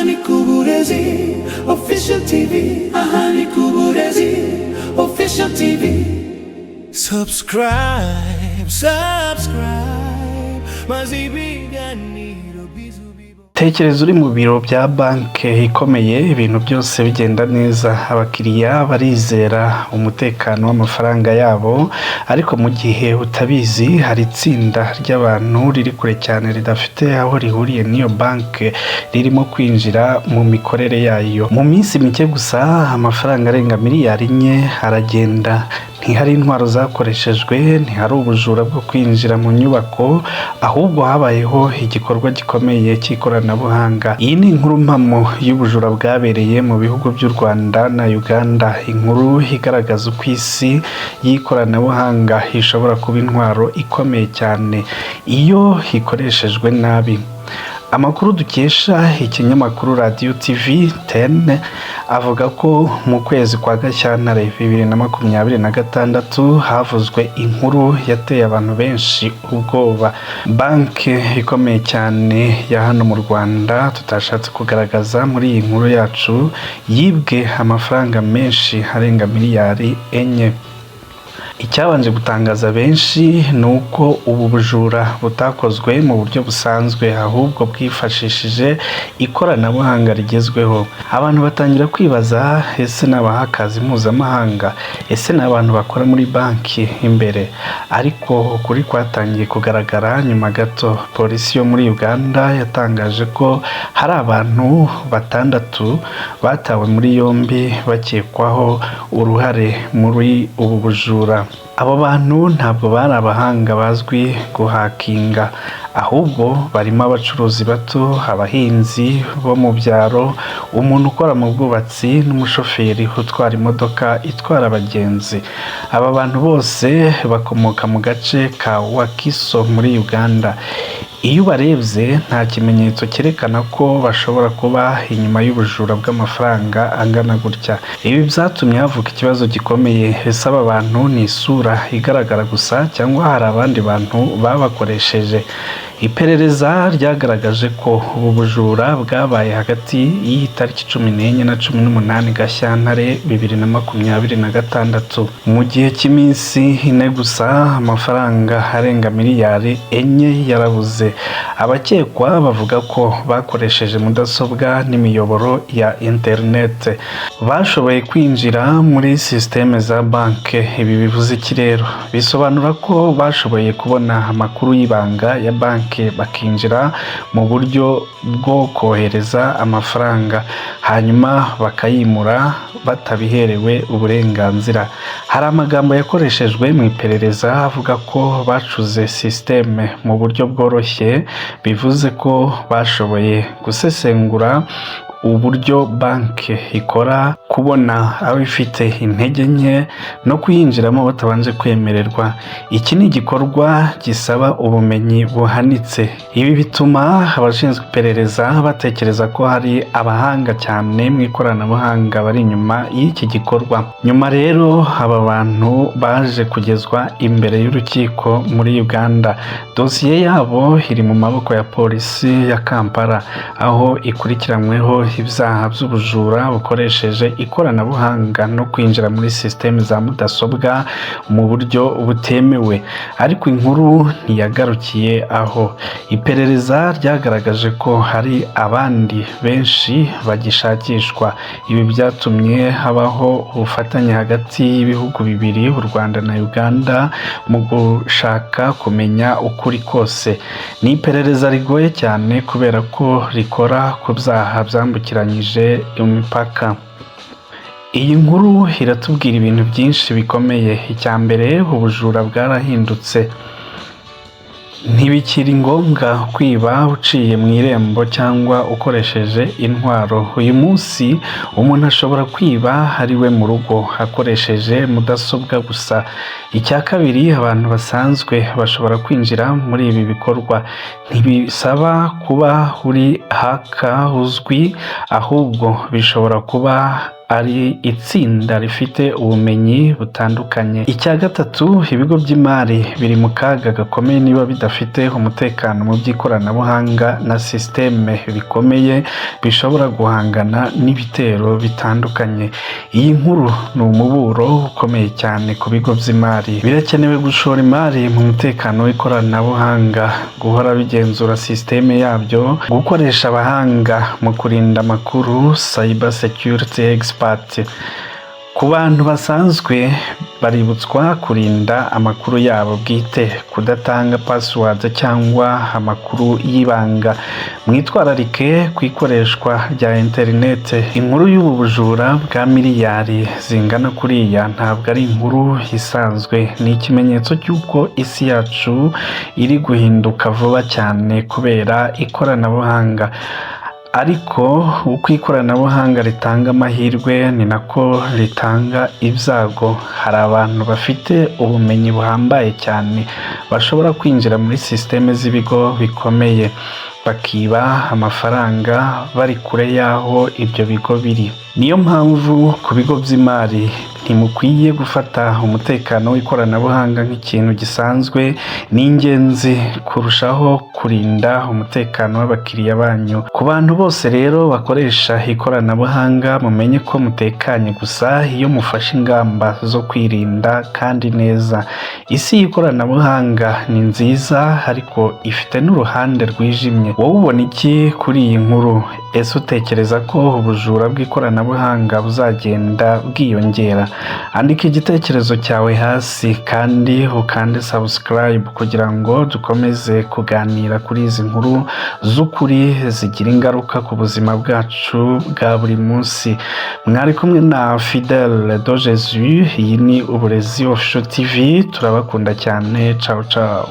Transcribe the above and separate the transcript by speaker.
Speaker 1: Aha ni ku Burezi Official TV. Aha ni ku Burezi Official TV. Subscribe, subscribe, maze ibiganiro bizubibo.
Speaker 2: Tekereza uri mu biro bya banki ikomeye, ibintu byose bigenda neza, abakiriya barizera umutekano w'amafaranga yabo. Ariko mu gihe utabizi, hari itsinda ry'abantu riri kure cyane, ridafite aho rihuriye n'iyo banki, ririmo kwinjira mu mikorere yayo. Mu minsi mike gusa, amafaranga arenga miliyari 4 aragenda. Ntihari intwaro zakoreshejwe, ntihari ubujura bwo kwinjira mu nyubako, ahubwo habayeho igikorwa gikomeye cy'ikoranabuhanga. Iyi ni inkuru mpamo y'ubujura bwabereye mu bihugu by'u Rwanda na Uganda, inkuru igaragaza uko isi y'ikoranabuhanga ishobora kuba intwaro ikomeye cyane iyo ikoreshejwe nabi. Amakuru dukesha ikinyamakuru Radiyo TV 10 avuga ko mu kwezi kwa Gashyantare 2026 havuzwe inkuru yateye abantu benshi ubwoba. Banki ikomeye cyane ya hano mu Rwanda, tutashatse kugaragaza muri iyi nkuru yacu, yibwe amafaranga menshi arenga miliyari 4. Icyabanje gutangaza benshi ni uko ubu bujura butakozwe mu buryo busanzwe, ahubwo bwifashishije ikoranabuhanga rigezweho. Abantu batangira kwibaza: ese ni abahakazi mpuzamahanga? Ese ni abantu bakora muri banki imbere? Ariko ukuri kwatangiye kugaragara nyuma gato. Polisi yo muri Uganda yatangaje ko hari abantu batandatu batawe muri yombi bakekwaho uruhare muri ubu bujura. Abo bantu ntabwo bari abahanga bazwi guhakinga, ahubwo barimo abacuruzi bato, abahinzi bo mu byaro, umuntu ukora mu bwubatsi n'umushoferi utwara imodoka itwara abagenzi. Aba bantu bose bakomoka mu gace ka Wakiso muri Uganda. Iyo ubarebye, nta kimenyetso cyerekana ko bashobora kuba inyuma y'ubujura bw'amafaranga angana gutya. Ibi byatumye havuka ikibazo gikomeye: ese aba bantu ni isura igaragara gusa, cyangwa hari abandi bantu babakoresheje? Iperereza ryagaragaje ko ubu bujura bwabaye hagati y'iyi tariki 14 na 18 Gashyantare 2026. Mu gihe cy'iminsi 4 gusa, amafaranga arenga miliyari 4 yarabuze. Abakekwa bavuga ko bakoresheje mudasobwa n'imiyoboro ya interinete, bashoboye kwinjira muri sisiteme za banki. Ibi bivuze iki rero? Bisobanura ko bashoboye kubona amakuru y'ibanga ya banki, bakinjira mu buryo bwo kohereza amafaranga, hanyuma bakayimura batabiherewe uburenganzira. Hari amagambo yakoreshejwe mu iperereza avuga ko bacuze sisiteme mu buryo bworoshye, bivuze ko bashoboye gusesengura uburyo banki ikora, kubona aho ifite intege nke no kuyinjiramo batabanje kwemererwa. Iki ni igikorwa gisaba ubumenyi buhanitse. Ibi bituma abashinzwe iperereza batekereza ko hari abahanga cyane mu ikoranabuhanga bari inyuma y'iki gikorwa. Nyuma rero, aba bantu baje kugezwa imbere y'urukiko muri Uganda. Dosiye yabo iri mu maboko ya polisi ya Kampala, aho ikurikiranyweho ibyaha by'ubujura bukoresheje ikoranabuhanga no kwinjira muri sisiteme za mudasobwa mu buryo butemewe. Ariko inkuru ntiyagarukiye aho. Iperereza ryagaragaje ko hari abandi benshi bagishakishwa. Ibi byatumye habaho ubufatanye hagati y'ibihugu bibiri, u Rwanda na Uganda, mu gushaka kumenya ukuri kose. Ni iperereza rigoye cyane kubera ko rikora ku byaha byambukiranyije imipaka. Iyi nkuru iratubwira ibintu byinshi bikomeye. Icya mbere, ubujura bwarahindutse. Ntibikiri ngombwa kwiba uciye mu irembo cyangwa ukoresheje intwaro. Uyu munsi umuntu ashobora kwiba ari we mu rugo, akoresheje mudasobwa gusa. Icya kabiri, abantu basanzwe bashobora kwinjira muri ibi bikorwa. Ntibisaba kuba uri hacker uzwi, ahubwo bishobora kuba ari itsinda rifite ubumenyi butandukanye. Icya gatatu, ibigo by'imari biri mu kaga gakomeye niba bidafite umutekano mu by'ikoranabuhanga na sisiteme bikomeye bishobora guhangana n'ibitero bitandukanye. Iyi nkuru ni umuburo ukomeye cyane ku bigo by'imari. Birakenewe gushora imari mu mutekano w'ikoranabuhanga, guhora bigenzura sisiteme yabyo, gukoresha abahanga mu kurinda amakuru, cyber security expert. Ku bantu basanzwe, baributswa kurinda amakuru yabo bwite, kudatanga password cyangwa amakuru y'ibanga. Mwitwararike ku ikoreshwa rya interinete. Inkuru y'ubu bujura bwa miliyari zingana kuriya ntabwo ari inkuru isanzwe. Ni ikimenyetso cy'uko isi yacu iri guhinduka vuba cyane kubera ikoranabuhanga. Ariko uko ikoranabuhanga ritanga amahirwe, ni nako ritanga ibyago. Hari abantu bafite ubumenyi buhambaye cyane bashobora kwinjira muri sisiteme z'ibigo bikomeye, bakiba amafaranga bari kure y'aho ibyo bigo biri. Niyo mpamvu ku bigo by'imari, ntimukwiye gufata umutekano w'ikoranabuhanga nk'ikintu gisanzwe. Ni ingenzi kurushaho kurinda umutekano w'abakiriya banyu. Ku bantu bose rero bakoresha ikoranabuhanga, mumenye ko mutekanye gusa iyo mufashe ingamba zo kwirinda kandi neza. Isi y'ikoranabuhanga ni nziza, ariko ifite n'uruhande rwijimye. Wowe ubona iki kuri iyi nkuru? Ese utekereza ko ubujura bw'ikoranabuhanga buzagenda bwiyongera? Andika igitekerezo cyawe hasi kandi ukande subscribe kugira ngo dukomeze kuganira kuri izi nkuru z'ukuri zigira ingaruka ku buzima bwacu bwa buri munsi. Mwari kumwe na Fidele de Jesus. Iyi ni Uburezi Official TV. Turabakunda cyane. Ciao ciao.